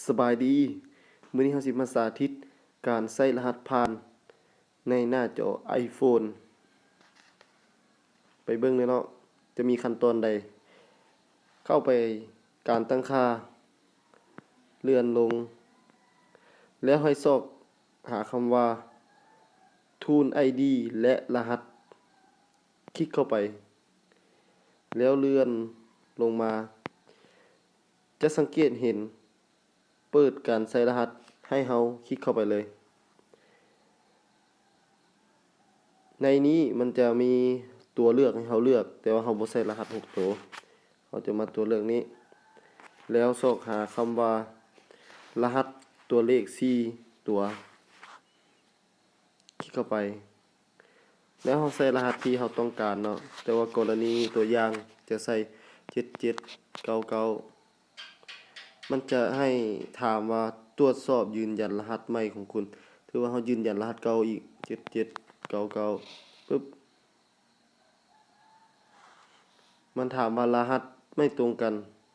ສະບາຍດີ, ມື້ນີ້ເຮົາຊິມາສາທິດການໃສ່ລະຫັດຜ່ານໃນໜ້າຈໍໄອໂຟນ. ໄປເບິ່ງເລີຍເນາະ, ຈະມີຂັ້ນຕອນໃດ. ເຂົ້າໄປການຕັ້ງຄ່າ, ເລື່ອນລົງ, ແລ້ວໃຫ້ຊອກຫາຄຳວ່າ Tune ໄອ ດີ ແລະ ລະຫັດ. ຄລິກເຂົ້າໄປ ແລ້ວເລື່ອນລົງມາ ຈະສັງເກດເຫັນເປີດການໃສ່ລະຫັດໃຫ້ເຮົາ, ຄລິກເຂົ້າໄປເລີຍ. ໃນນີ້ມັນຈະມີຕົວເລືອກໃຫ້ເຮົາເລືອກ, ແຕ່ວ່າເຮົາບໍ່ໃສ່ລະຫັດຫົກໂຕ, ເຮົາຈະມາຕົວເລືອກນີ້ ແລ້ວຊອກຫາຄຳວ່າ ລະຫັດຕົວເລກສີ່ຕົວ. ຄລິກເຂົ້າໄປ ແລ້ວເຮົາໃສ່ລະຫັດທີ່ເຮົາຕ້ອງການເນາະ, ແຕ່ວ່າກໍລະນີຕົວຢ່າງຈະໃສ່ເຈັດເຈັດເກົ້າເກົ້າ ມັນຈະໃຫ້ຖາມວ່າ "ตรวจสอบยืนยันรหัสใหม่ของคุณ" ຖືວ່າເຮົາຢືນຢັນລະຫັດເກົ່າອີກ ເຈັດເຈັດເກົ້າເກົ້າ ປຶບ. ມັນຖາມວ່າລະຫັດໄມ່ຕົງກັນ,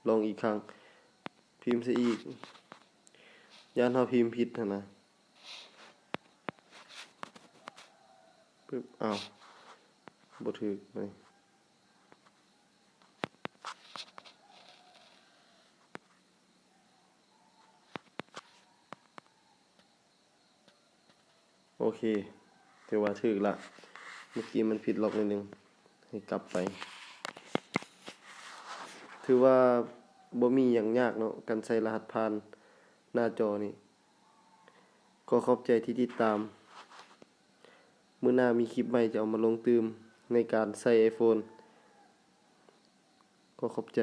ລອງອີກຄັ້ງ, ພິມໃສ່ອີກ, ຢ້ານເຮົາພິມຜິດຫັ້ນນະ. ປຶບ, ອ້າວ, ບໍ່ຖືກເລີຍ. ໂອເຄ, ຖືວ່າຖືກລະ. ເມື່ອກີ້ມັນຜິດລັອກໜ້ອຍໜຶ່ງ, ໃຫ້ກັບໄປ. ຖືວ່າບໍ່ມີຫຍັງຍາກເນາະ, ການໃສ່ລະຫັດຜ່ານໜ້າຈໍນີ້. ຂໍຂອບໃຈທີ່ຕິດຕາມ. ມື້ໜ້າມີຄລິບໃໝ່ຈະເອົາມາລົງຕື່ມໃນການໃສ່ໄອໂຟນ. ຂໍຂອບໃຈ.